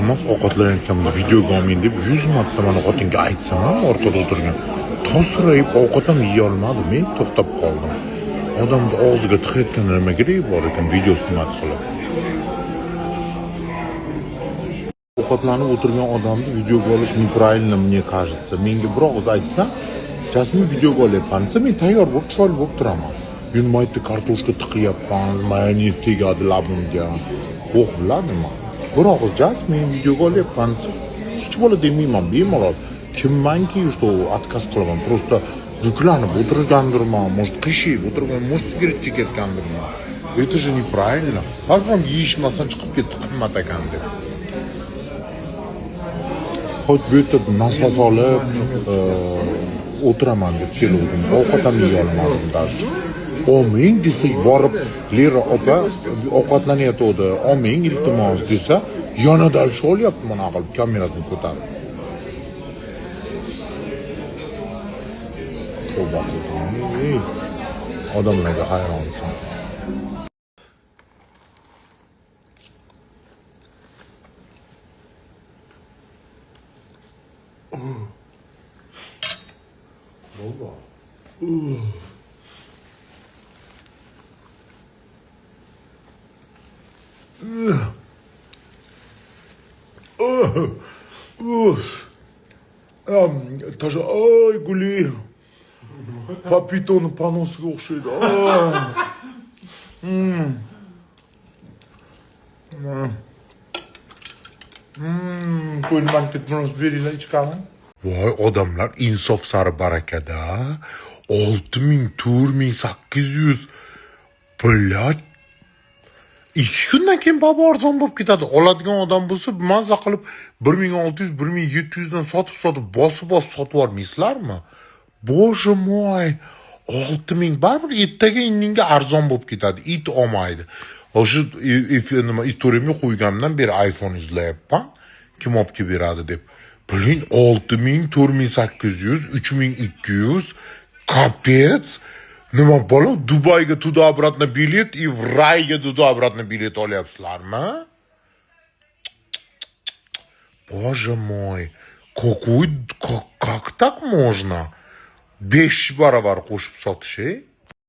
Iltimos, ovqatlanayotganimda videoga olmang deb 100 marta mana xotinga aytsam ham, orqada o'tirgan. Tosirayib ovqat ham yeya olmadim, men to'xtab qoldim. Odamni og'ziga tiqayotganda nima keragi bor ekan video снимать qilib. Ovqatlanib o'tirgan odamni videoga olish неправильно, мне кажется. Menga bir og'iz aytsa, "Jasmin, videoga olyapman" desa, men tayyor bo'lib, chiroyli bo'lib turaman. Nima yerda kartoshka tiqyapman, mayonez tegadi labimga. O'q biladimi? Bir og'iz "Jasmin, videoga olyapman" desa, hech bola demayman, bemalol. Kimmanki, что отказ qilaman. Просто buklanib o'tirgandirman, может, qiyshayib o'tirgan, может, sigaret chekayotgandirman. Это же неправильно. Baribir ham yeyishmasdan chiqib ketdi, qimmat ekan deb. Хоть bu yerda nafas olib o'tiraman deb keluvdim. Ovqat ham yeya olmadim даже. Olmang desak, borib Lera opa ovqatlanayotgandi. Olmang iltimos desa, yana дальше olyapti mana qilib kamerasini ko'tarib. Tavba qildim. Ey, odamlarga hayronsan. Bo'ldi. Уф. Тоже, ой, Guli. Papitoni panosiga o'xshaydi. Ay. Qo'yman biroz beringlar, ichqani. Voy, odamlar, insof sari barakada. 6000, 4800. Блядь. 2 kundan keyin babo arzon bo'lib ketadi. Oladigan odam bo'lsa, mazza qilib 1600, 1700 dan sotib-sotib, bosib-bosib sotib yubormaysizlarmi? Боже мой, 6000 baribir ertaga indinga arzon bo'lib ketadi. It olmaydi. O'sha nima istoriyamga qo'yganimdan beri iPhone izlayapman. Kim olib kelib beradi deb. Блин, 6000, 4800, 3200, капец. Nima bola, Dubayga туда обратно bilet и в райga туда обратно bilet olyapsizlarmi? Боже мой, какой, как так можно? 5 barobar qo'shib sotish, ey?